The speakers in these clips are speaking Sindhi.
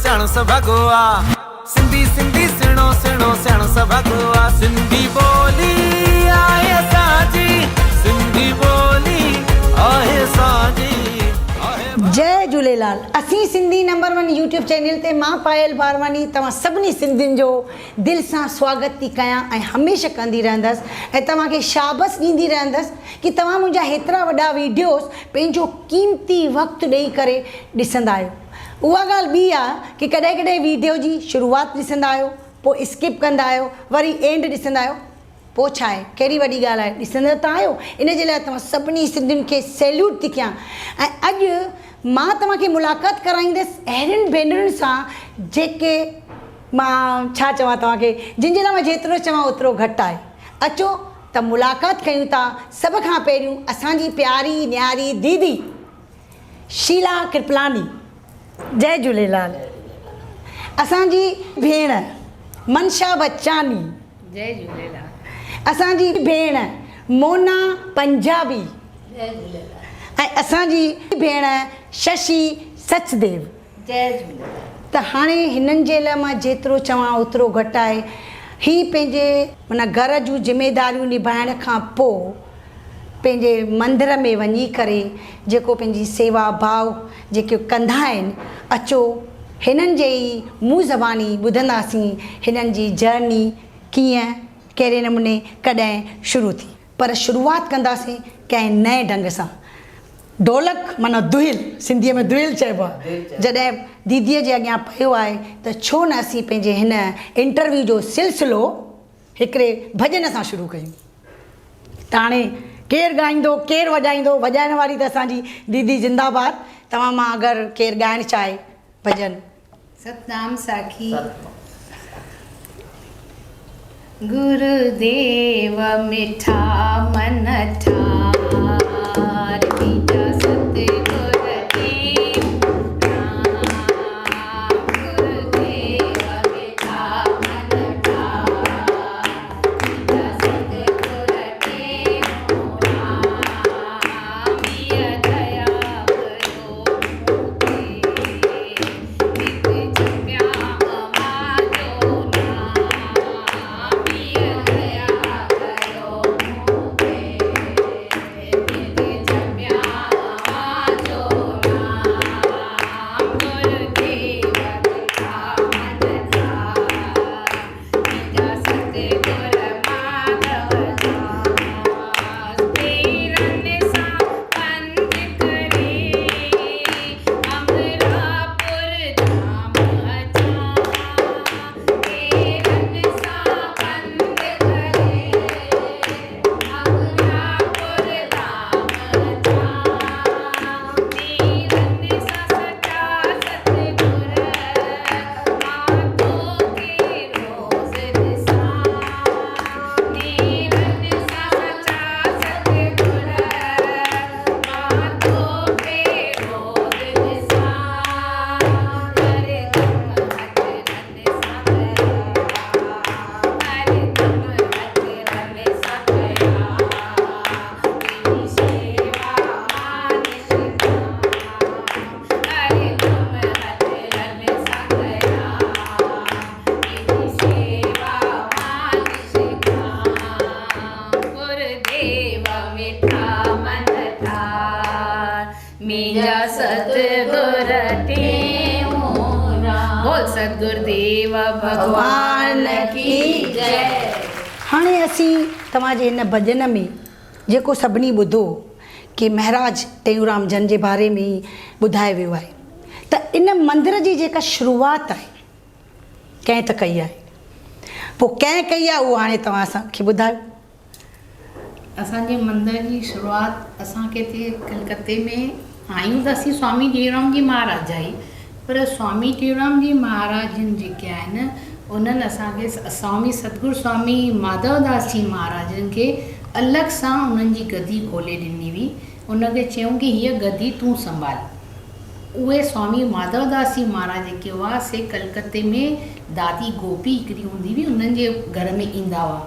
سياڻو سڀاڳو آ سنڌي سنڌي سهڻو سهڻو سياڻو سڀاڳو آ سنڌي ٻولي آهي اسان جي سنڌي ٻولي آهي اسان جي آهي. جئي جهوليلال اسين Sindhi number one YouTube channel تي مان پايل ڀارواني توهان سڀني سنڌين جو دل سان سواگت ٿي ڪيان ۽ هميشه ڪندي رهندس ۽ توهان کي شابس ڏيندي رهندس ڪي توهان منهنجا هيترا وڏا ويڊيوز پنهنجو قيمتي وقت ڏئي ڪري ڏسندا آهيو اها ڳالهه ٻي آ ڪي ڪڏهن ڪڏهن ويڊيو جي شروعات ڏسندا آهيو پوء اسڪپ ڪندا آهيو وري اينڊ ڏسندا آهيو پوء ڇا آهي ڪهڙي وڏي ڳالهه آهي ڏسندا ته آهيو ان جي لاء توهان سڀني سنڌين کي سيليوٽ ٿي ڪيان ۽ اڄ مان توهان کي ملاقات ڪرائيندس اهڙين ڀينرن سان جيڪي مان ڇا چوان توهان کي جن جي لاء مان جيترو چوان اوترو گهٽ آهي اچو ته ملاقات ڪيون ٿا سڀ کان پهريون اسان جي پياري نياري ديدي شيلا ڪرپلاني جئي جهوليلال اسان جي ڀيڻ منشا بچاني جئي جهوليلال اسان جي ڀيڻ مونا پنجابي جئي جهوليلال ۽ اسان جي ڀيڻ ششي سچديو جئي جهوليلال. ته هاڻي هنن جي لاء مان جيترو چوان اوترو گهٽ آهي. هي پنهنجي معنيٰ گهر جون ذميداريون نڀائڻ کان پوء پنهنجي مندر ۾ وڃي ڪري جيڪو پنهنجي سيوا ڀاء جيڪي ڪندا آهن اچو هنن جي ئي منهن زباني ٻڌنداسين هنن جي جرني ڪيئن ڪهڙي نموني ڪڏهن شروع ٿي. پر شروعات ڪنداسين ڪنهن نئين ڍنگ سان. ڍولڪ معنيٰ دهل، سنڌيء ۾ دهل چئبو آهي، جڏهن ديديء جي اڳيان پيو آهي ته ڇو نه اسين پنهنجي هن انٽرويو جو سلسلو هڪڙي ڀڄن سان شروع ڪيون. ته هاڻي ڪير ڳائيندو، ڪير وڄائيندو، وڄائڻ واري ته اسان جي ديدي زنده باد، توهان مان اگر ڪير ڳائڻ چاهي ڀڄن. ستنام ساکي گروديو مٺا من ٺار منهنجا ست گر ديو رام گروديو مٺا من ٺار منهنجا ست گر ديو رام ميء ديا ڪريو مون تي. هاڻي اسين توهان جي هن ڀڄن ۾ جيڪو سڀني ٻڌو ڪي مهراج ٽيئونرام جن جي باري ۾ ئي ٻڌايو ويو آهي ته ان مندر جي جيڪا شروعات آهي ڪنهن ته ڪئي آهي پوء ڪنهن ڪئي آهي اهو هاڻي توهان اسان کي ٻڌايو. اسان جي مندر جي شروعات اسان کي هتي ڪلڪتي ۾ آهيون ته اسين سوامي ٽيئونرام جي مهاراج جا ئي پر سوامي ٽيئونرام جي مهاراج جن جيڪي آهن انهن اسان کي سوامي ستگرو سوامي ماڌو داس جي مهاراج جن کي الڳ سان انهن جي گدي کولي ڏني هئي ان کي چيائون ڪي هيء گدي تون سنڀال اهي سوامي ماڌو داس جي مهاراج جيڪي هئا سي ڪلڪتي ۾ دادي گوپي هڪڙي هوندي هئي انهن جي گهر ۾ ايندا هئا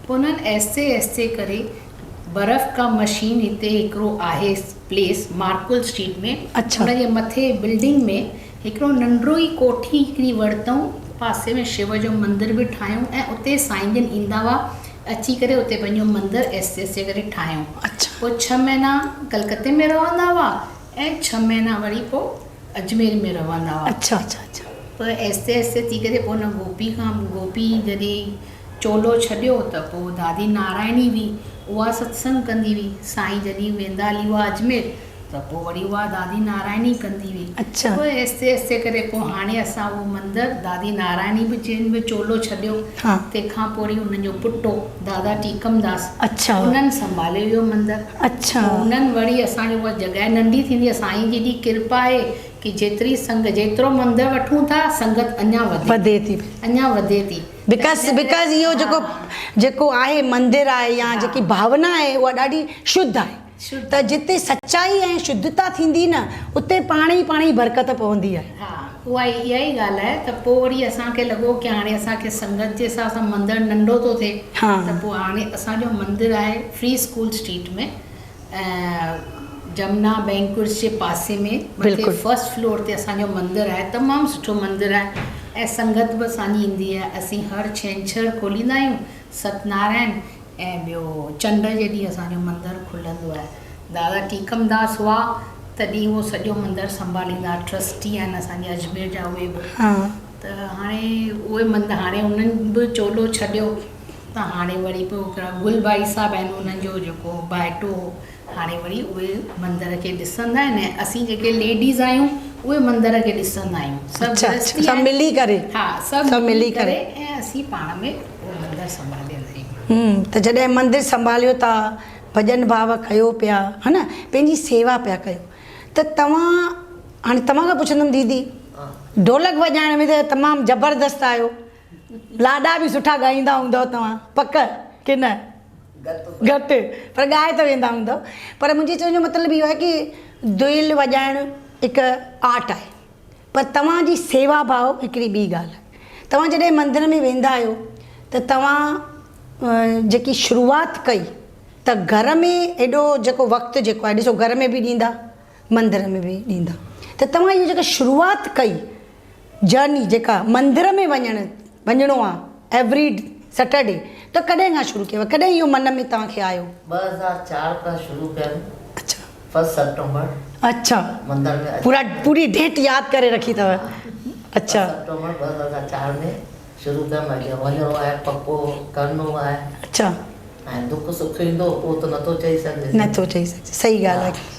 پوء انهن اهستي اهستي ڪري برف ڪا مشين هتي هڪڙو آهي پليس مارڪول اسٽريٽ ۾ ان جي مٿي بلڊنگ ۾ هڪڙو ننڍڙو ئي ڪوٺي هڪڙي ورتئون، پاسي ۾ شو جو مندر به ٺاهيون ۽ اتي سائين جن ايندا هئا، اچي ڪري اتي پنهنجو مندر اهستي اهستي ڪري ٺاهيون. پوء ڇهه مهينا ڪلڪتي ۾ رهندا هئا ۽ ڇهه مهينا وري پوء اجمير ۾ رهندا هئا. پوء اهستي اهستي ٿي ڪري پوء ان گوپي کان گوپي جڏهن چولو ڇڏيو ته پوء دادي نارائڻي هئي اها ستسنگ ڪندي هئي. سائين جڏهن ويندا هلي هئا اجمير ته پوء وري اها دادي نارائڻي ڪندي هئي. پوء آهستي آهستي ڪري پوء هاڻي اسان اهو مندر دادي نارائڻي به جن به چولو ڇڏيو تنهن کان پوء وري انهن جو پٽ هو دادا ٽيڪمداس انهن سنڀاليو اهو مندر. پوء انهن وري اسان جو اها جڳهه ننڍي ٿيندي آهي سائين جي ايڏي ڪرپا آهي ڪي جيتري سنگ جيترو مندر وٺون ٿا سنگت اڃا وڌي ٿي اڃا وڌي ٿي. Because because اهو جيڪو جيڪو آهي مندر آهي يا جيڪي ڀاونا آهي اها ڏاڍي شڌ آهي. ته جتي سچائي ۽ شڌتا ٿيندي نه اتي پاڻ ئي پاڻ ئي برڪت پوندي آهي. ها اها ئي اها ئي ڳالهه آهي ته پوء وري اسان کي لڳو ڪي هاڻي اسان کي سنگت جي حساب سان مندر ننڍو ٿو ٿئي ته پوء هاڻي اسان جو مندر آهي فري اسڪول اسٽريٽ ۾ جمنا بينڪوئٽس جي پاسي ۾ مٿي فرسٽ فلور تي اسان جو مندر آهي تمام سٺو مندر آهي ۽ سنگت به اسان جي ايندي آهي اسين هر ڇنڇر کوليندا آهيون ست نارائڻ ۽ ٻيو چنڊ جي ڏينهن اسان جو مندر کلندو آهي. دادا ٽيڪمداس هئا تڏهن اهو سڄو مندر سنڀاليندا هئا. ٽرسٽي آهن اسان جي اجمير جا اهي به ته هاڻي اهي مند هاڻي انهن به چولو ڇڏيو ته هاڻي وري به هڪڙا گل ڀائي صاحب آهن انهن جو جيڪو ڀائٽو هو هاڻي وري اهي مندر کي ڏسندا آهن ۽ اسين جيڪي ليڊيز آهيون اهي مندر کي ڏسندا آهيون سڀ گرهستي سڀ ملي ڪري ها سڀ ملي ڪري ۽ اسين پاڻ ۾ اهو مندر سنڀاليندا آهيون. ته جڏهن مندر سنڀاليو ٿا ڀڄن ڀاو ڪيو پيا ها نه پنهنجي سيوا پيا ڪيو ته توهان هاڻي توهان کان پڇندم ديدي ڍولڪ وڄائڻ ۾ ته تمام زبردست آهيو لاڏا به سٺا ڳائيندا هوندؤ توهان پڪ ڪي نه؟ گهٽ پر ڳائي ته ويندا هوندؤ پر منهنجي چوڻ جو مطلب اهو آهي ڪي دهل وڄائڻ هڪ آرٽ آهي پر توهان جي سيوا ڀاو هڪڙي ٻي ڳالهه آهي توهان جڏهن مندر ۾ ويندا آهيو ته توهان جيڪي شروعات ڪئي ته گهر ۾ ايڏو جيڪو وقت جيڪو آهي ڏسو گهر ۾ به ڏيندا مندر ۾ به ڏيندا ته توهان اهو جيڪا شروعات ڪئي جرني جيڪا مندر ۾ وڃڻ وڃڻو آ ايوري سيٽرڊي ته ڪڏهن کان شروع ڪيو ڪڏهن اهو من ۾ توهان کي آيو؟ 2004 کان شروع ڪيم اڇا فرسٽ سيپٽمبر اڇا مندر ۾ اچي پورا پوري ڊيٽ ياد ڪري رکي اٿو اڇا فرسٽ سيپٽمبر 2004 ۾ شروع ڪيم اڄ وڃڻو آهي پڪو ڪرڻو آهي اڇا ۽ دک سک ايندو اهو ته نٿو چئي سگهجي نٿو چئي سگهجي صحيح ڳالهه آهي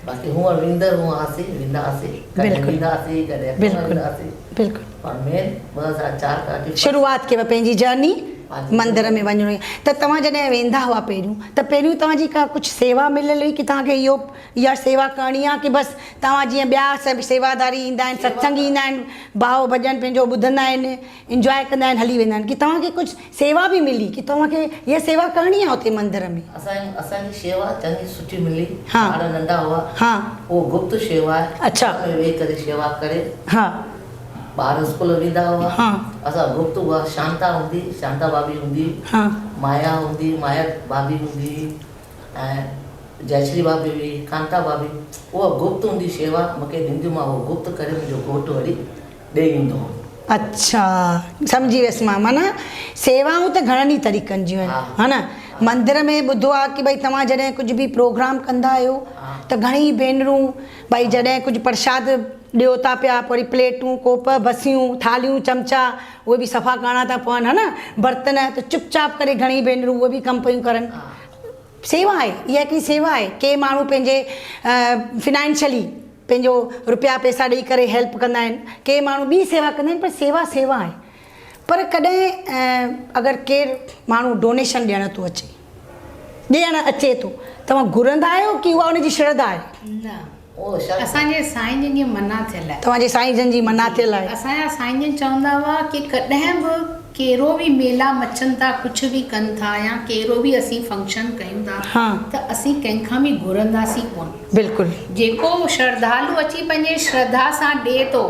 باقي هونئن ويندڙ هئاسين وينداسين ڪڏهن وينداسين ڪڏهن ڪونه وينداسين بلڪل پر مين 2004 کان وٺي شروعات ڪيو پنهنجي جرني مندر ۾ وڃڻو ته توهان جڏهن ويندا هئا پهريون ته پهريون توهان جي ڪا ڪجهه سيوا مليل هئي ڪي توهان کي اهو اها سيوا ڪرڻي آهي ڪي بس توهان جيئن ٻيا سڀ سيواداري ايندا آهن ستسنگ ايندا آهن ڀاو ڀڄن پنهنجو ٻڌندا آهن انجواء ڪندا آهن هلي ويندا آهن ڪي توهان کي ڪجهه سيوا به ملي ڪي توهان کي هيء سيوا ڪرڻي آهي اتي مندر ۾. اسان اسان کي شيوا چڱي سٺي ملي ها ٻار ننڍا هئا ها اهو گپت شيوا آهي اڇا گهر ۾ ويهي ڪري شيوا ڪري ها ٻار اسڪول ويندا هئا ها اسان گپت اها شانتا هوندي شانتا ڀاڀي هوندي ها مايا هوندي مايا ڀاڀي هوندي ۽ جئشري ڀاڀي هئي ڪانتا ڀاڀي اها گپت هوندي شيوا مون کي ڏينديون مان اهو گپت ڪري منهنجو گهوٽ وري ڏئي ايندو هو. اڇا سمجهي ويس مان معنيٰ سيوائون ته گهڻن ئي طريقن جون آهن ها نه مندر ۾ ٻڌو آهي ڪي ڀئي توهان جڏهن ڪجهه به پروگرام ڪندا آهيو ته گهڻي ئي ڀينرون ڀئي جڏهن ڪجهه پرشاد ڏيو ٿا پيا پوء وري پليٽون ڪوپ بسيون ٿالهيون چمچا اهي به صفا ڪرڻا ٿا پون ها نه برتن ته چپ چاپ ڪري گهڻي ئي ڀينرون اهي به ڪم پيون ڪرن سيوا آهي اها هڪڙي سيوا آهي ڪي ماڻهو پنهنجي فنانشلي پنهنجو روپيا پئسا ڏئي ڪري هيلپ ڪندا آهن ڪي ماڻهو ٻي سيوا ڪندا آهن پر سيوا سيوا آهي پر ڪڏهن اگر ڪير ماڻهو ڊونيشن ڏيڻ ٿو اچي ڏيڻ اچي ٿو توهان گهرندا آهيو ڪي اها ان جي شرڌا آهي؟ نه اسان جي سائين جن جي منع ٿيل آهي. توهان جي سائين جن جي منع ٿيل آهي. اسان جا سائين جن چوندا هئا ڪي ڪڏهن به ڪهڙو به ميلا مچن ٿا ڪجهه به ڪن ٿا يا ڪهڙو به اسين فنڪشن ڪيون ٿا ته اسين ڪنهن کان به گهرنداسين ڪونه. بلڪل. جيڪو شرڌالو اچي پنهنجي شرڌا سان ڏي ٿو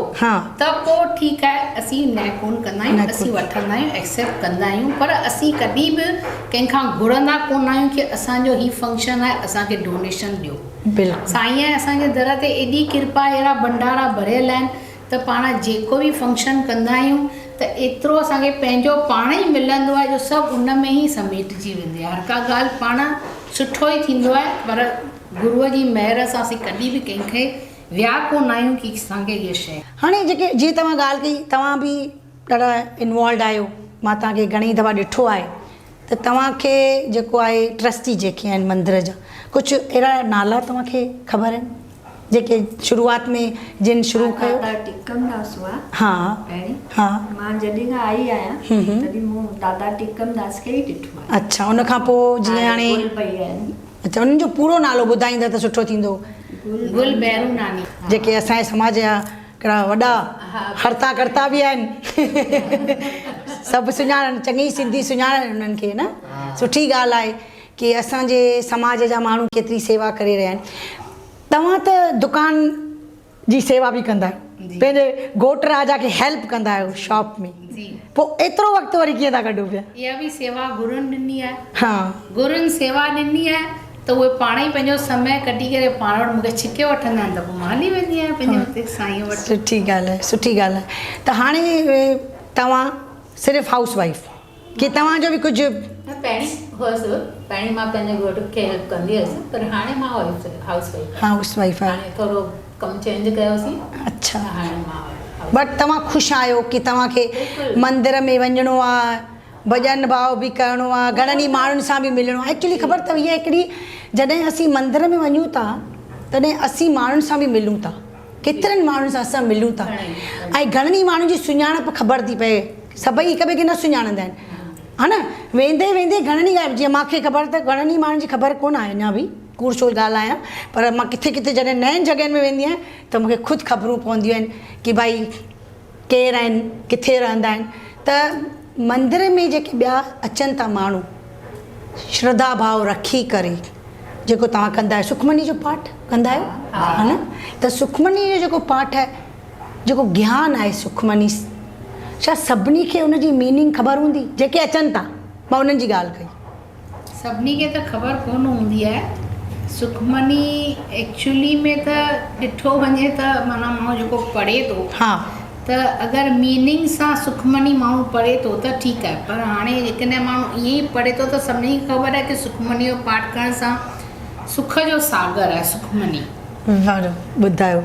ته پو ٺيڪ آهي اسين نه ڪون ڪندا آهيون اسين وٺندا آهيون ايڪسيپٽ ڪندا آهيون پر اسين ڪڏهن به ڪنهن کان گهرندا ڪون آهيون ڪي اسان جو هي فنڪشن آهي اسان کي ڊونيشن ڏيو. بلڪل. سائين اسان جي در تي ايڏي ڪرپا اهڙا ڀنڊارا ڀريل آهن. ته پاڻ جيڪو به فنڪشن ڪندا آهيون ته ايترو اسان کي پنهنجو پاڻ ئي ملندو آهي جو سڀ ان ۾ ئي سميٽجي ويندي آهي هر ڪا ڳالهه پاڻ سٺو ئي ٿيندو آهي پر گروء جي مهر سان اسين ڪڏهن به ڪنهن کي ويا ڪونه آهيون ڪي اسان کي هيء شيء. هاڻي جيڪي جيئن توهان ڳالهه ڪئي توهان به ڏاڍا انوالوڊ آهيو مان توهان کي گهڻي دفعا ڏٺو آهي ته توهان کي جيڪو آهي ٽرسٽي جيڪي آهن مندر جا ڪجهه اهڙا نالا توهان کي خبر آهن جيڪي شروعات ۾ جن شروع ڪيو. دادا ٽيڪم داس هئا ها پهرين ها مان جڏهن کان آئي آهيان تڏهن مون دادا ٽيڪم داس کي ئي ڏٺو آهي. اڇا ان کان پوء جيئن هاڻي هاڻي گل ڀئي آهن. اڇا انهن جو پورو نالو ٻڌائيندا ته سٺو ٿيندو. گل بيرو ناني. جيڪي اسان جي سماج جا ڪهڙا وڏا هرتا ڪرتا به آهن سڀ سڃاڻن چڱي سنڌي سڃاڻن انهن کي نه سٺي ڳالهه آهي ڪي اسان جي سماج جا ماڻهو ڪيتري سيوا ڪري رهيا آهن توهان ته دڪان جي سيوا به ڪندا آهيو پنهنجي گهوٽ راجا کي هيلپ ڪندا آهيو شاپ ۾ پوء ايترو وقت وري ڪيئن ٿا ڪڍو پيا؟ اها به سيوا گرن ڏني آهي. ها. گرن سيوا ڏني آهي ته اهي پاڻ ئي پنهنجو سمي ڪڍي ڪري پاڻ وٽ مون کي ڇڪي وٺندا آهن ته پوء مان هلي ويندي آهيان پنهنجي اتي سائين وٽ. سٺي ڳالهه آهي سٺي ڳالهه آهي ته هاڻي توهان صرف هائوس وائيف ڪي توهان جو به ڪجهه. نه پهرين هئس پهرين مان پنهنجي گهوٽ کي هيلپ ڪندي هيس پر هاڻي مان هائوس وائيف آهيان. هائوس وائيف آهيو. هاڻي ٿورو ڪم چينج ڪيوسين. اڇا. ته هاڻي مان هائوس. بٽ توهان خوش آهيو ڪي توهان کي مندر ۾ وڃڻو آ ڀڄن ڀاو به ڪرڻو آ گهڻن ئي ماڻهن سان به ملڻو آ ايڪچولي خبر اٿو هيء هڪڙي جڏهن اسين مندر ۾ وڃون ٿا تڏهن اسين ماڻهن سان به ملون ٿا ڪيترن ماڻهن سان اسان ملون ٿا ۽ گهڻن ئي ماڻهن جي سڃاڻپ خبر ٿي پئي سڀئي هڪ ٻئي کي نه سڃاڻندا آهن ها نه ويندي ويندي گهڻن ئي جيئن مون کي خبر ته گهڻن ئي ماڻهن جي خبر ڪونه آهي اڃا به ڪوڙ ڇو ڳالهايان پر مان ڪٿي ڪٿي جڏهن نين جڳهين ۾ ويندي آهيان ته مون کي خود خبرون پونديون آهن ڪي ڀائي ڪير آهن ڪٿي رهندا آهن ته مندر ۾ جيڪي ٻيا اچن ٿا ماڻهو شرڌا ڀاو رکي ڪري جيڪو توهان ڪندا آهيو سکمني جو پاٺ ڪندا آهيو ها نه ته سکمني جو جيڪو پاٺ آهي جيڪو گيان آهي سکمني ڇا سڀني کي ان جي ميننگ خبر هوندي جيڪي اچن ٿا مان انهن جي ڳالهه ڪئي. سڀني کي ته خبر ڪونه هوندي آهي سکمني ايڪچولي ۾ ته ڏٺو وڃي ته معنيٰ ماڻهو جيڪو پڙهي ٿو ها ته اگر ميننگ سان سکمني ماڻهو پڙهي ٿو ته ٺيڪ آهي پر هاڻي جيڪڏهن ماڻهو ائين ئي پڙهي ٿو ته سڀني کي خبر آهي ڪي سکمني جو پاٺ ڪرڻ سان سک جو ساگر آهي سکمني. وارو ٻڌايو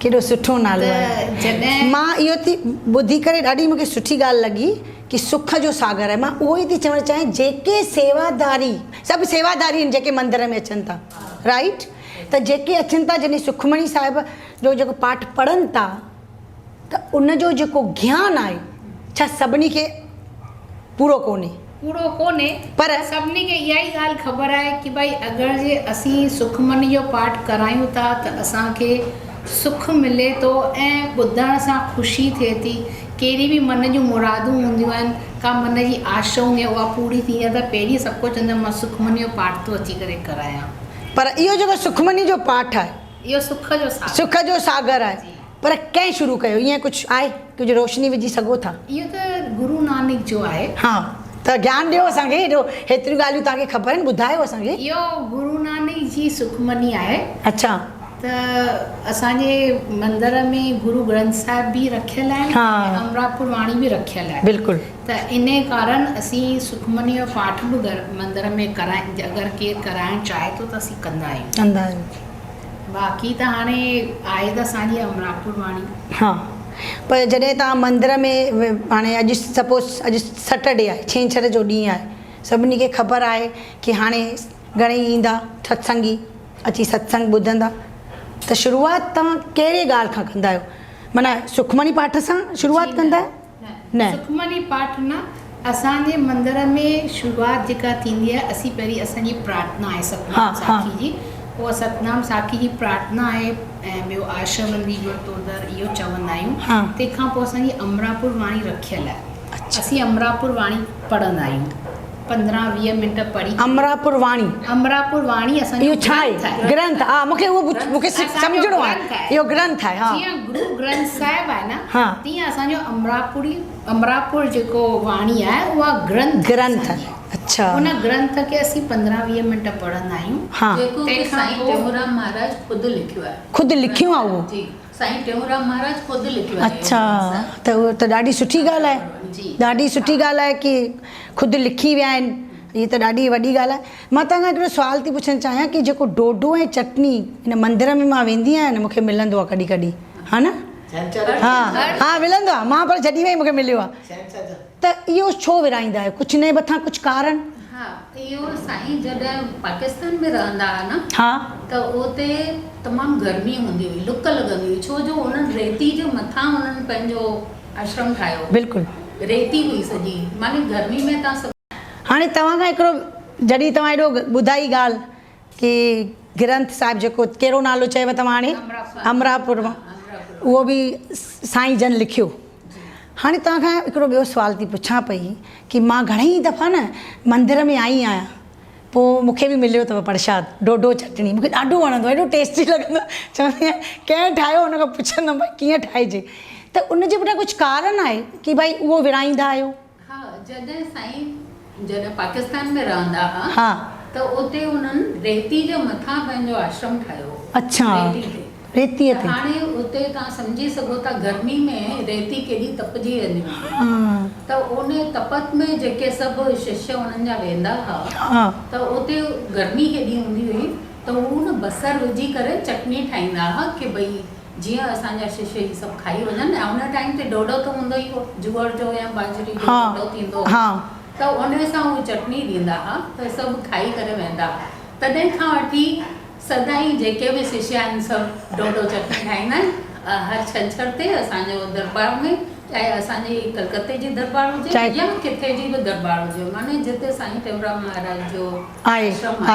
ڪيڏو سٺو نالو ته آهي. جڏهن. مان اهو ٿي ٻڌي ڪري ڏاڍي مونکي سٺي ڳالهه لڳي ڪي سک جو ساگر آهي مان اهو ئي ٿي چوڻ چاهيان جيڪي سيواداري سڀ سيواداري آهن جيڪي مندر ۾ اچن ٿا رائيٽ ته جيڪي اچن ٿا جڏهن سکمڻي صاحب جو جيڪو پاٺ پڙهن ٿا ته ان جو جيڪو گيان آهي ڇا سڀني کي پورو ڪونهي. پورو ڪونهي پر سڀني کي اها ئي ڳالهه خبر آهي ڪي ڀائي اگر جي اسين سکمني جو پاٺ ڪرايون ٿا ته اسان کي سک ملي ٿو ۽ ٻڌڻ سان خوشي ٿئي ٿي ڪهڙي به من جون مرادون هونديون آهن ڪا من جي آشا هوندي آهي اها پوري ٿيندي آهي ته پهرين سڀ ڪو چوندو آهي مان سکمني جو پاٺ ٿو اچي ڪري ڪرايان. پر اهو جيڪو سکمني جو پاٺ آهي. اهو سک جو ساگر. سک جو ساگر آهي. پر ڪنهن شروع ڪيو؟ ائين ڪجهه آهي؟ ڪجهه روشني وجهي سگهو ٿا؟ اهو ته گرو نانڪ جو آهي. ها ته گيان ڏيو اسان کي ايڏو هيتريون ڳالهيون توهان کي خبر آهن ٻڌايو اسان کي. اهو گرو نانڪ جي سکمني آهي. اڇا. ته اسان جي مندر ۾ گرو گرنٿ صاحب به رکيل آهن ۽ امراپور واڻي به رکيل آهي. بلڪل. ته انهي ڪارڻ اسين سکمني جو پاٺ به گهر مندر ۾ ڪرائي اگر ڪير ڪرائڻ چاهي ٿو ته اسين ڪندا آهيون. ڪندا آهيون. باقي ته هاڻي آهي ته اسان جي امراپور واڻي. ها پر جڏهن توهان مندر ۾ هاڻي اڄ سپوز اڄ سيٽرڊي آهي ڇنڇر جو ڏينهن آهي سڀني کي خبر آهي ڪي هاڻي گهڻئي ايندا ستسنگي اچي ستسنگ ٻڌندا ته شروعات توهان ڪهڙي ڳالهه کان ڪندا آهيو معنيٰ سکمني پاٺ سان شروعات ڪندا آهيو؟ نه سکمني پاٺ نه اسان جي مندر ۾ شروعات جيڪا ٿيندي آهي اسين پهرين اسان جي پرارٿنا آهي ستنام ساکي جي اها ستنام ساکي جي پرارٿنا آهي ۽ ٻيو آشا بندي گر تو در اهو چوندا آهيون تنهن کان پوء اسان جي امراپور واڻي رکيل آهي اسين امراپور واڻي پڙهندا آهيون 15 20 منٽ پڙهي امراپور واڻي امراپور واڻي اسان جو اهو ڇا آهي گرنٿ ها مونکي اهو مونکي سمجهڻو آهي اهو گرنٿ آهي ها جيئن گرو گرنٿ صاحب آهي نه تيئن اسان جو امراپوري امراپور جيڪو واڻي آهي اها گرنٿ گرنٿ آهي اڇا ان گرنٿ کي اسين 15 20 منٽ پڙهندا آهيون ها جيڪو سائين ٽيئونرام مهاراج خود لکيو آهي خود لکيو آهي اهو جي. سائين ٽيئونرام مهاراج خود لکيو آهي. اڇا ته اهو ته ڏاڍي سٺي ڳالهه آهي ڏاڍي سٺي ڳالهه آهي ڪي خود لکي ويا آهن هي ته ڏاڍي وڏي ڳالهه آهي مان توهان کان هڪڙو سوال ٿي پڇڻ چاهيان ڪي جيڪو ڍوڍو ۽ چٽني هن مندر ۾ مان ويندي آهيان نه مون کي ملندو آهي ڪڏهن ڪڏهن ها نه ها ها ملندو آهي مان پر جڏهن وئي مون کي مليو آهي ته اهو ڇو ورهائيندا آهيو ڪجهه ان جي مٿان ڪجهه ڪارڻ؟ ها اهو سائين جڏهن پاڪستان ۾ رهندا ها نه ها. ته اتي تمام گرمي هوندي هئي لڪ لڳندي هئي ڇو جو انهن ريتي جي مٿان انهن پنهنجو آشرم ٺاهيو هو بلڪل. ريتي هئي سڄي معني گرمي ۾ تان سڀ. هاڻي توهان کان هڪڙو جڏهن توهان ايڏو ٻڌائي ڳالهه ڪي گرنٿ صاحب جيڪو ڪهڙو نالو چيو توهان هاڻي امراپور مان اهو به سائين جن لکيو هاڻي توهان کان هڪڙو ٻيو سوال ٿي پڇان پئي ڪي مان گهڻي ئي دفعا نه مندر ۾ آئي آهيان پوء مون کي به مليو اٿو پرشاد ڍوڍو چٽڻي مون کي ڏاڍو وڻندو آهي ايڏو ٽيسٽي لڳندو آهي چوندي آهيان ڪنهن ٺاهيو ان کان پڇندم ڀائي ڪيئن ٺاهجي ته ان جي پٺيان ڪجهه ڪارڻ آهي ڪي ڀائي اهو ورهائيندا آهيو ها جڏهن سائين جڏهن پاڪستان ۾ رهندا ها ها. ته اتي انهن ريتي جي مٿان پنهنجو آشرم ٺاهيو هو. اڇا ريتي تي. ريتيء ته تي. هاڻي اتي توهان سمجهي سگهو ٿا گرمي ۾ ريتي ڪيڏي تپجي ويندي هوندي ها. ته ان تپت ۾ جيڪي سڀ ششيه انهن جا ويندا ها ها. ته اتي گرمي ڪيڏي هوندي هئي ته هو نه بصر وجهي ڪري چٽني ٺاهيندا ها ڪي ڀئي جيئن اسان جا ششيه هي سڀ کائي وڃن ۽ ان ٽائيم تي ڍوڍو ته هوندو ئي هو جوئر جو يا ٻاجهري جو ڍوڍو ٿيندو هو ته ان سان هو چٽني ڏيندا ها ته سڀ کائي ڪري ويندا ها تڏهن کان وٺي سدائين جيڪي به ششيه آهن سڀ ڍوڍو چٽني ٺاهيندا آهن هر ڇنڇر تي اسان جو درٻار ۾ چاهي اسان جي ڪلڪتي جي درٻار هجي يا ڪٿي جي به درٻار هجي معني جتي سائين ٽيئونرام مهاراج جو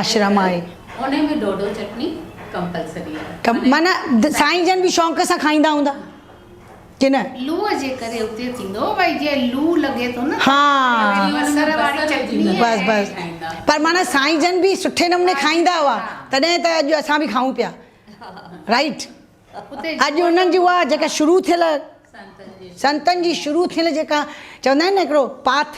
آشرم آهي انهي ۾ ڍوڍو چٽني ڪمپلسري آهي. معنيٰ سائين جن به شوق سان کائيندا هوندا ڪي نه؟ لوء جي ڪري اتي ٿيندو ڀائي جيئن لو لڳي ٿو نه ها بصر واري چٽني بس بس پر معنيٰ سائين جن به سٺي نموني کائيندا هئا تڏهن ته اڄ اسان به کائون پيا رائيٽ اڄ انهن جي اها جيڪا شروع ٿيل سنتن جي شروع ٿيل جيڪا چوندا آهن نه هڪڙو پاٿ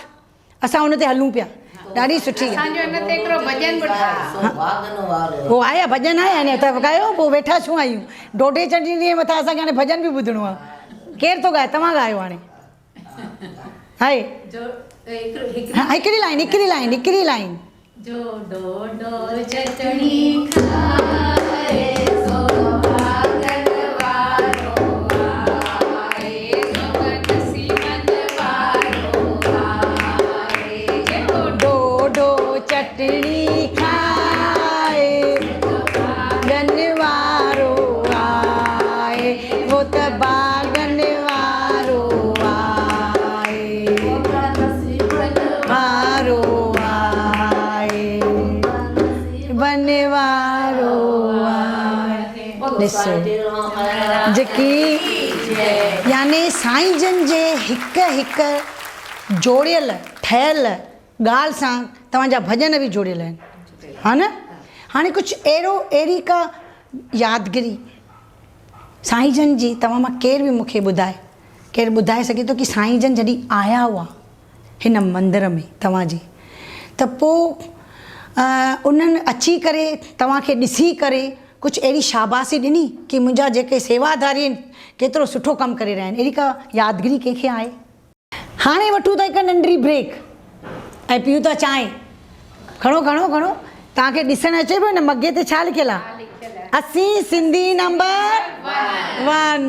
اسان ان تي هلون پيا ڏاڍي سٺي اسان جو ان تي هڪڙو ڀڄن به ٺاهيو. هو آهي ڀڄن آهي هاڻي ته ڳايو پوء ويٺا ڇو آهيون ڍوڍي چٽڻي جي مٿان اسان کي هاڻي ڀڄن به ٻڌڻو آهي ڪير ٿو ڳائي توهان ڳايو هاڻي هاء هڪڙي لائن هڪڙي لائن هڪڙي لائن. جو ڍوڍو چٽڻي کائي سو ڀاڳن وارو آهي سو نصيبن وارو آهي جيڪو ڍوڍو چٽڻي کائي ڀاڳن وارو آهي هو ته ڀاڳن وارو آهي وارو آهي بن وارو آهي ڏسو جيڪي يعني سائين جن جي هڪ هڪ جوڙيل ٺهيل ڳالهه سان توهان جا ڀڄن به جوڙيل آهن ها نه هاڻي ڪجهه اهڙو اهڙي ڪا يادگيري سائين جن جي توهان مان ڪير به مون کي ٻڌائي ڪير ٻڌائي سگهي ٿو ڪي سائين جن جڏهن آيا هئا هن مندر ۾ توهان جي ته پوء انهن اچي ڪري توهان کي ڏسي ڪري ڪجهه اهڙي شاباسي ڏني ڪي منهنجا جيڪي سيواڌاري آهن ڪيترو سٺو ڪم ڪري رهيا آهن اهڙي ڪا يادگيري ڪنهن کي آهي؟ هاڻي وٺون ٿا هڪ ننڍڙي بريڪ ۽ پيون ٿا چانهه. کڻو کڻو کڻو توهان کي ڏسڻ اچي پيو نه مگي تي ڇا لکيل آ اسين سنڌي نمبر ون.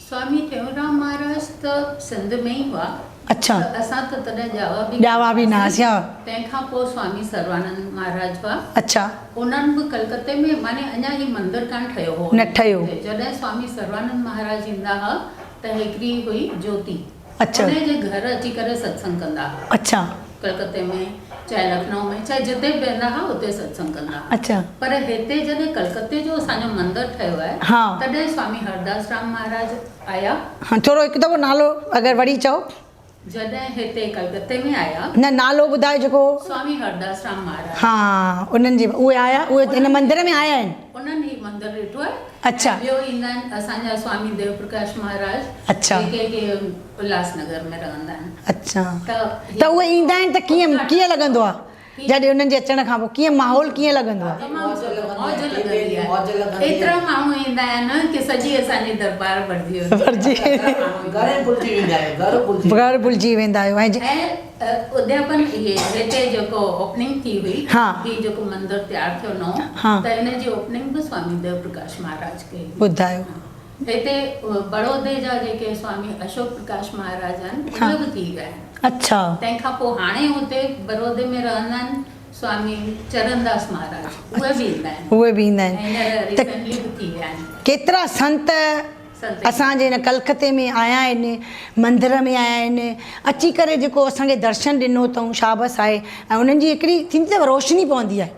سوامي ٽيئونرام مهاراج ته سنڌ ۾ ئي هئا. اڇا. ته اسان ته تڏهن ڄاوا به ڄاوا به نه هئاسين ها. تنهن کان پوء سوامي سروانند مهاراج هئا. اڇا. انهن به ڪلڪتي ۾ معني اڃا هي مندر ڪانه ٺهيو هو. نه ٺهيو. جڏهن سوامي سروانند مهاراج ايندا هئا ته هڪڙي هئي جوتي. اڇا. انهي جي گهر اچي ڪري ستسنگ ڪندا هئا. اڇا. ڪلڪتي ۾ چاهي لکنؤ ۾ چاهي جتي به ويندا هئا اتي ستسنگ ڪندا هئا. اڇا. پر هتي جڏهن ڪلڪتي جو اسان جو مندر ٺهيو آهي ها. تڏهن سوامي هرداس رام مهاراج آيا. ها ٿورو هڪ دفعو نالو اگر وري چئو. جڏهن هتي ڪلڪتي ۾ آيا. نه نالو ٻڌايو جيڪو. سوامي هرداس رام مهاراج. ها انهن جي اهي آيا اهي هن مندر ۾ آيا آهن. انهن هي مندر ڏٺو آهي. اڇا. ۽ ٻيو ايندا آهن اسان جا سوامي ديو پرڪاش مهاراج. اڇا. جيڪي ڪي الهاس نگر ۾ رهندا آهن. اڇا ته اهي ايندا آهن ته ڪيئن ڪيئن لڳندو آهي. جڏهن انهن جي اچڻ کان پوء ڪيئن ماحول ڪيئن لڳندو آهي؟ تمام سٺو موج لڳندي آهي ايترا ماڻهو ايندا آهن ڪي سڄي اسان جي دربار ڀرجي ويندي آهي. گهر ئي ڀلجي ويندا آهيون گهر ڀلجي گهر ڀلجي ويندا آهيو ۽ ۽ ادياپن اهي هتي جيڪو اوپننگ ٿي هئي هي جيڪو مندر تيار ٿيو نئون ته ان جي اوپننگ به سوامي ديو پرڪاش مهاراج ڪئي هئي. ٻڌايو. هتي بڙودي جا جيڪي سوامي اشوڪ پرڪاش مهاراج آهن اهي به ٿي ويا آهن. اڇا. تنهن کان پوء هاڻي هتي بڙودي ۾ رهندا آهن سوامي چرنداس مهاراج اهي به ايندا آهن. اهي به ايندا آهن. هينئر ريسينٽلي به ٿي ويا آهن. ڪيترا سنت اسان جي هن ڪلڪتي ۾ آيا آهن مندر ۾ آيا آهن اچي ڪري جيڪو اسان کي درشن ڏنو اٿئون شابس آهي ۽ انهن جي هڪڙي ٿيندي اٿو روشني پوندي آهي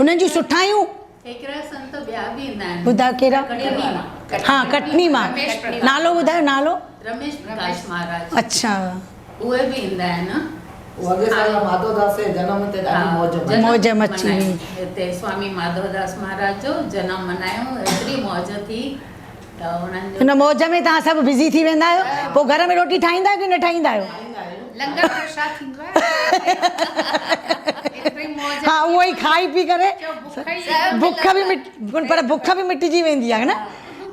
انهن جون سٺايون. هڪڙا سنت ٻيا به ايندا آهن. ٻڌايو ڪهڙا؟ ها ڪٽني مان. نالو ٻڌايو نالو. رميش پرڪاش مهاراج. اڇا. اهي به ايندا آهن. اڳي سال ماڌو داس جي جنم تي ڏاڍي موج مچي. موج مچي هئي. هتي سوامي ماڌو داس مهاراج جو جنم منايو ايتري موج ٿي ته انهن جو. ان موج ۾ توهان سڀ بزي ٿي ويندا آهيو پوء گهر ۾ روٽي ٺاهيندا آهيو ڪي نه ٺاهيندا آهيو؟ لنگر پرشاد ٿيندو آهي ايتري موج ها اهو ئي کائي پي ڪري بک به مٽ پر بک به مٽجي ويندي آهي نه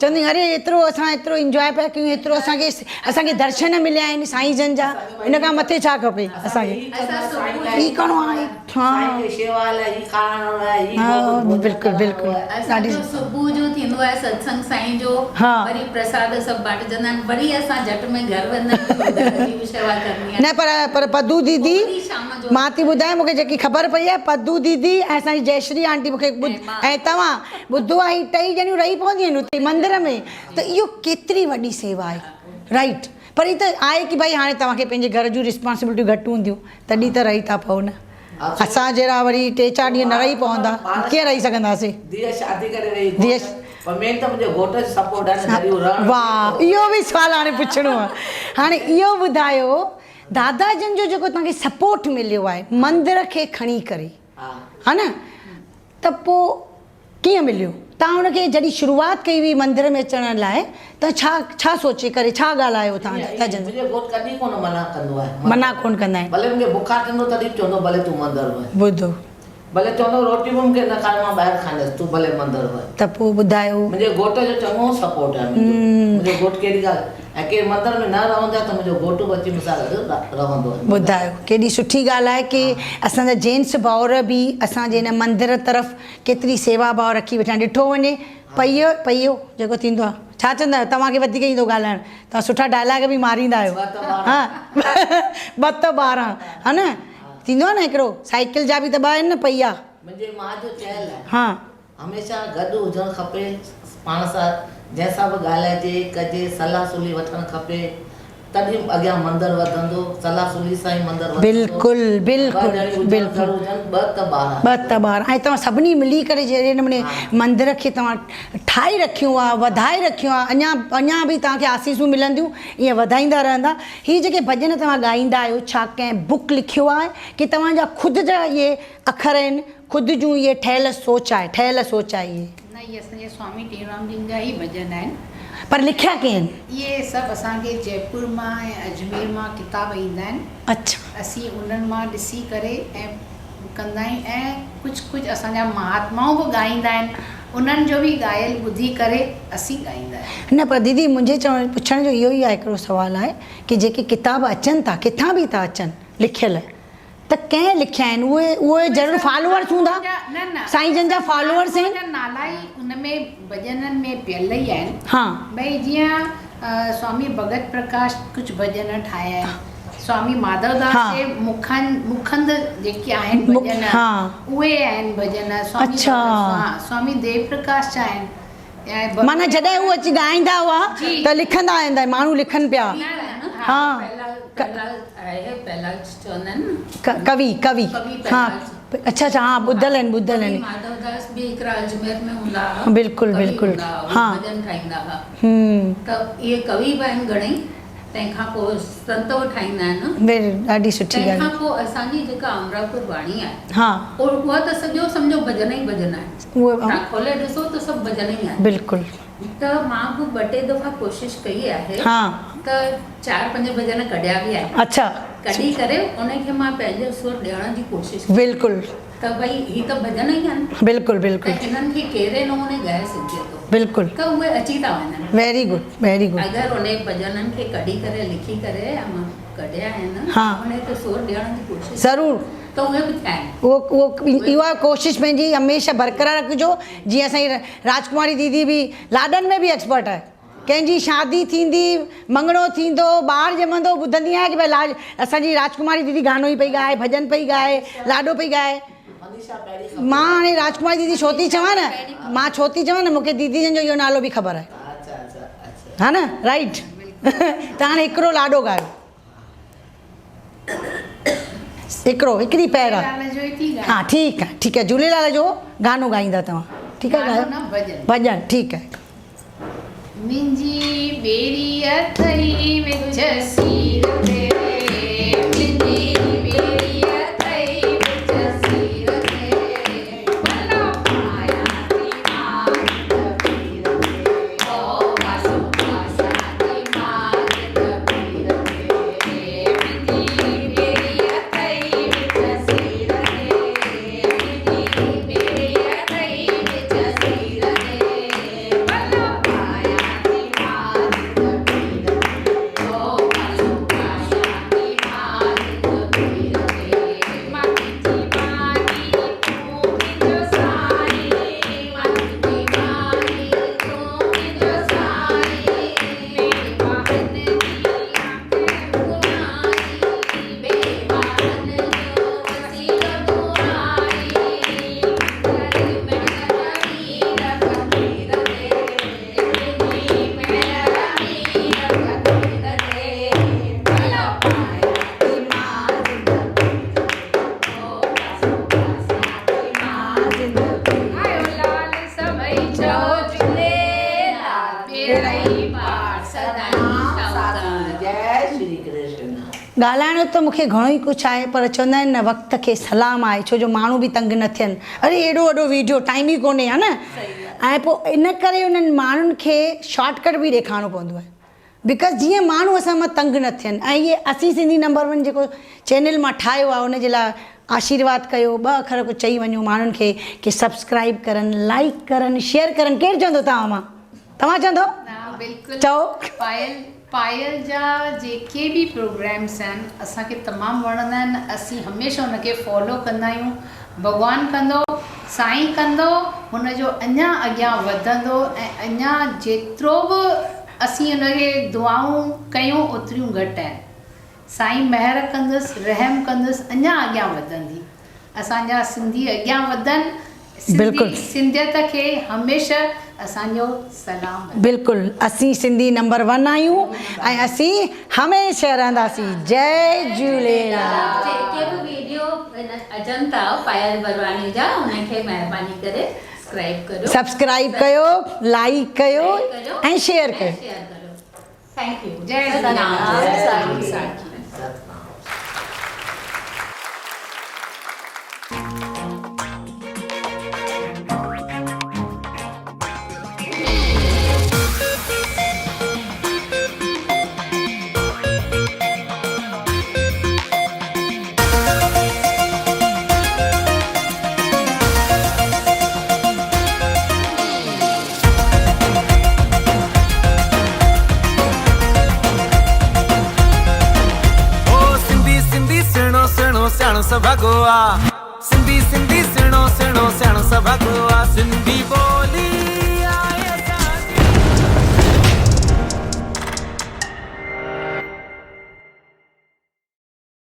چوندي اري ايترو اسان ايترو انجواء پيا ڪيون ايترو اسان کي اسان کي درشن مليا آهن سائين جن جا ان کان مٿي ڇا کپي اسان کي هي ڪرڻو آهي ها بلڪل بلڪل اسان جو صبح جو ٿيندو آهي ستسنگ سائين جو وري پرساد سڀ بانٽجندا آهن وري اسان جهٽ ۾ گهر ويندا آهيون گهر جي به شيوا ڪرڻي آهي نه پر پر پدو ديدي مان ٿي ٻڌايان مونکي جيڪي خبر پئي آهي پدو ديدي ۽ اسان جي جئشري آنٽي مونکي ۽ توهان ٻڌو آهي هي ٽئي ڄڻيون رهي پونديون آهن اتي مندر ۾ ته اهو ڪيتري وڏي سيوا آهي رائيٽ پر هي ته آهي ڪي ڀائي هاڻي توهان کي پنهنجي گهر جون ريسپانسبلٽيون گهٽ هونديون تڏهن ته رهي ٿا پئو نه اسان جهڙا وري ٽي چار ڏينهن نه رهي پوندا ڪيئن رهي سگهنداسين. ڌيء شادي ڪري وئي گهوٽ پر مين ته منهنجي گهوٽ جو سپورٽ آهي نه جڏهن هو رهڻ واهه اهو به سوال هاڻي پڇڻو آهي هاڻي اهو ٻڌايو دادا جن جو جيڪو توهان کي سپورٽ مليو آهي مندر کي کڻي ڪري ها نه ته پوء ڪيئن مليو؟ توهان ان کي جڏهن شروعات ڪئي هئي مندر ۾ اچڻ لاء ته ڇا ڇا سوچي ڪري ڇا ڳالهايو توهان دادا جن سان؟ منهنجو گهوٽ ڪڏهن ڪونه منع ڪندو آهي. منع ڪونه ڪندا آهن. ڀلي مونکي بخار ٿيندو تڏهن به چوندو ڀلي تون مندر وڃ. ٻڌو. ڀلي چوندو روٽي به مونکي نه کارائي مان ٻاهر کائيندس تون ڀلي مندر وڃ. ته پوء ٻڌايو. منهنجي گهوٽ جو چڱو سپورٽ آهي منهنجو. منهنجو گهوٽ ڪهڙي ڳالهه ۽ ڪير مندر ۾ نه رهندو آهي ته منهنجو گهوٽ به اچي مون سان گڏ رهندو آهي. ٻڌايو ڪيڏي سٺي ڳالهه آهي ڪي اسان جا جينٽس ڀائر به اسان جي هن مندر طرف ڪيتري سيوا ڀاء رکي ويٺا آهن ڏٺو وڃي پيو پيو جيڪو ٿيندو آهي ڇا چوندا آهيو توهان کي وڌيڪ ايندو ڳالهائڻ توهان سٺا ڊائلاگ به ماريندا آهيو ها ٻه ته 12 ها نه ٿيندو آهي نه هڪڙو سائيڪل جا به ته ٻه آهن نه پيا. منهنجي ماء جو چيل آهي. ها. هميشه گڏ هجڻ کپي پاڻ سان جنهن سان به ڳالهائجي ڪجي صلاح سلي وٺڻ کپي تڏهن اڳيان مندر وڌندو صلاح سلي سان ئي مندر وڌندو بلڪل ٻه بلڪل ڄڻيون هجن بلڪل گهر هجن ٻه ته 12 ٻه ته 12 ۽ توهان سڀني ملي ڪري جهڙي نموني مندر کي توهان ٺاهي رکيو آ وڌائي رکيو آ اڃا اڃا به توهان کي آسيسون ملنديون ائين وڌائيندا رهندا هي جيڪي ڀڄن توهان ڳائيندا آهيو ڇا ڪنهن بڪ لکيو آهي ڪي توهان جا خود جا اهي اکر آهن خود جون اهي ٺهيل سوچ آهي، ٺهيل سوچ آهي اهي. نه اهي اسان جي سوامي ٽيئونرام جن جا ئي ڀڄن آهن. پر لکيا ڪنهن آهن؟ اهي سڀ اسان کي جئپور مان ۽ اجمير مان ڪتاب ايندا آهن. اڇا. اسين انهن مان ڏسي ڪري ۽ ڪندا آهيون ۽ ڪجهه ڪجهه اسان جا مهاتمائون به ڳائيندا آهن انهن جو به ڳايل ٻڌي ڪري اسين ڳائيندا آهيون. نه پر ديدي منهنجي چوڻ پڇڻ جو اهو ئي آهي هڪڙو سوال آهي ڪي جيڪي ڪتاب اچن ٿا ڪٿان به ٿا اچن لکيل ته ڪنهن لکيا آهن اهي اهي ضرور فالوورس هوندا سائين جن جا فالوورس آهن. جا نالا ئي ان ۾ ڀڄنن ۾ پيل ئي آهن. ها. ڀئي جيئن سوامي ڀڳت پرڪاش ڪجهه ڀڄن ٺاهيا آهن سوامي ماڌو داس جي مکن مکند جيڪي آهن ڀڄن اهي آهن ڀڄن سوامي سوامي ديو پرڪاش جا آهن. معنيٰ جڏهن هو اچي ڳائيندا هئا ته لکندا ويندا ماڻهو لکن پيا ها ڪوي ڪوي ها اڇا اڇا ها ٻڌل آهن ٻڌل آهن بلڪل بلڪل ها تنهن کان پوء سنت به ٺاهيندا آهن. ڏاڍي سٺي ڳالهه. تنهن کان پوء اسان جي جيڪا امراپور واڻي آهي. ها. اها ته سڄو سمجهو ڀڄن ئي ڀڄن آهن. اهي توهان کولي ڏسو ته سڀ ڀڄن ئي آهن. بلڪل. ته مان به ٻه ٽي دفعا ڪوشش ڪئي آهي ها. ته چار پنج ڀڄن ڪڍيا به آهن. اڇا. ڪڍي ڪري ان کي مان پنهنجو سر ڏيڻ جي ڪوشش ڪئي. بلڪل. ته ڀئي هي ته ڀڄن ئي آهن. بلڪل بلڪل. ته انهن کي ڪهڙي نموني ڳائي سگهجي ٿو. بلڪل. ته اهي اچي ٿا وڃن. Very good very good. اگر انهي ڀڄنن کي ڪڍي ڪري لکي ڪري ۽ مان ڪڍيا آهن ها. انهي تي سر ڏيڻ جي ڪوشش ضرور. ته اهي به ٿيا آهن. اهو اهو اها ڪوشش پنهنجي هميشه برقرار رکجو جيئن اسان جي راجڪماري ديدي به لاڏن ۾ به ايڪسپرٽ آهي. ڪنهن جي شادي ٿيندي، مڱڻو ٿيندو، ٻار ڄمندو، ٻڌندي آهيان ڪي ڀئي لاج اسان جي راجڪماري ديدي گانو ئي پئي ڳائي، ڀڄن پئي ڳائي، لاڏو پئي ڳائي. مان هاڻي راجڪماري ديدي ڇو ٿي چوان نه، مان ڇو ٿي چوان نه مون کي ديدي جن جو اهو نالو به خبر آهي. ها نه رائيٽ ته هاڻي هڪڙو لاڏو ڳايو. هڪڙو هڪڙي پيرا ها ٺيڪ آهي ٺيڪ آهي جهوليلال جو گانو ڳائيندا توهان ٺيڪ آهي ڳايو ڀڄن ٺيڪ آهي. منهنجي ٻيڙي اٿئي وچ سير تي منهنجي ٻيڙي اٿئي وچ سير تي ڀلا پايان ٿي ماڳ دبير تي او واسو پايان ٿي ماڳ دبير تي منهنجي ٻيڙي اٿئي وچ سير تي منهنجي ٻيڙي اٿئي وچ سير تي ڀلا پايان ٿي ماڳ دبير تي او واسو پايان ٿي ماڳ دبير تي مان تنهنجي ماڳي تون منهنجو سائين مان تنهنجي ماڳي تون منهنجو سائين بيواهن جي آخر تون آئين بيواهن جو وسيلو تون آئين منزل مهر امير فقير تي تنهنجي مهر امير فقير تي ڀلا پايان ٿي مان زندگي او پاسو پاسيان ٿي مان زندگي آيو لال سڀئي چئو جهوليلال ٻيڙئي پار سدائين شاهوڪار. جئي شري ڪرشن. ڳالهائڻو ته مون کي گهڻو ئي ڪجهه آهي پر چوندا آهن نه وقت کي سلام آهي ڇو جو ماڻهو به تنگ نه ٿين اري ايڏو وڏو ويڊيو ٽائيم ئي ڪونهي ها نه ۽ پوء ان ڪري انهن ماڻهن کي شارٽ ڪٽ به ڏيکارڻو پوندو آهي because جيئن ماڻهو اسان مان تنگ نه ٿين ۽ اهي اسين سنڌي نمبر ون جيڪو چينل مان ٺاهيو آهي ان جي لاء آشيرواد ڪيو ٻه اکر ڪجهه چئي وڃو ماڻهن کي ڪي سبسڪرائب ڪرن لائيڪ ڪرن شيئر ڪرن ڪير چوندو توهان مان توهان چوندو ها بلڪل چئو. پايل پايل جا جيڪي به پروگرامس آهن اسان کي تمام وڻندا آهن اسين هميشه ان کي فالو ڪندا آهيون ڀڳوان ڪندو سائين ڪندو هن جو اڃا اڳيان وڌندو ۽ اڃا جيترو به اسين ان کي دعائون ڪيون اوتريون گهٽ آهن. سائين مهر ڪندس رحم ڪندس اڃا اڳيان وڌندي. اسان جا سنڌي اڳيان وڌن سنڌي سنڌيت کي هميشه اسان جو سلام رهي. بلڪل اسين سنڌي نمبر ون آهيون ۽ اسين هميشه رهنداسين جئي جهوليلال. جيڪي به ويڊيو اچن ٿا پايل برواڻي جا انهن کي مهرباني ڪري سبسڪرائيب ڪريو. سبسڪرائيب ڪيو لائيڪ ڪيو ۽ شيئر ڪيو. Thank you. جئي جهوليلال ساکي. او سنڌي سنڌي سهڻو سهڻو سياڻو سڀاڳو آ سنڌي سنڌي سهڻو سهڻو سياڻو سڀاڳو آ سنڌي ٻولي.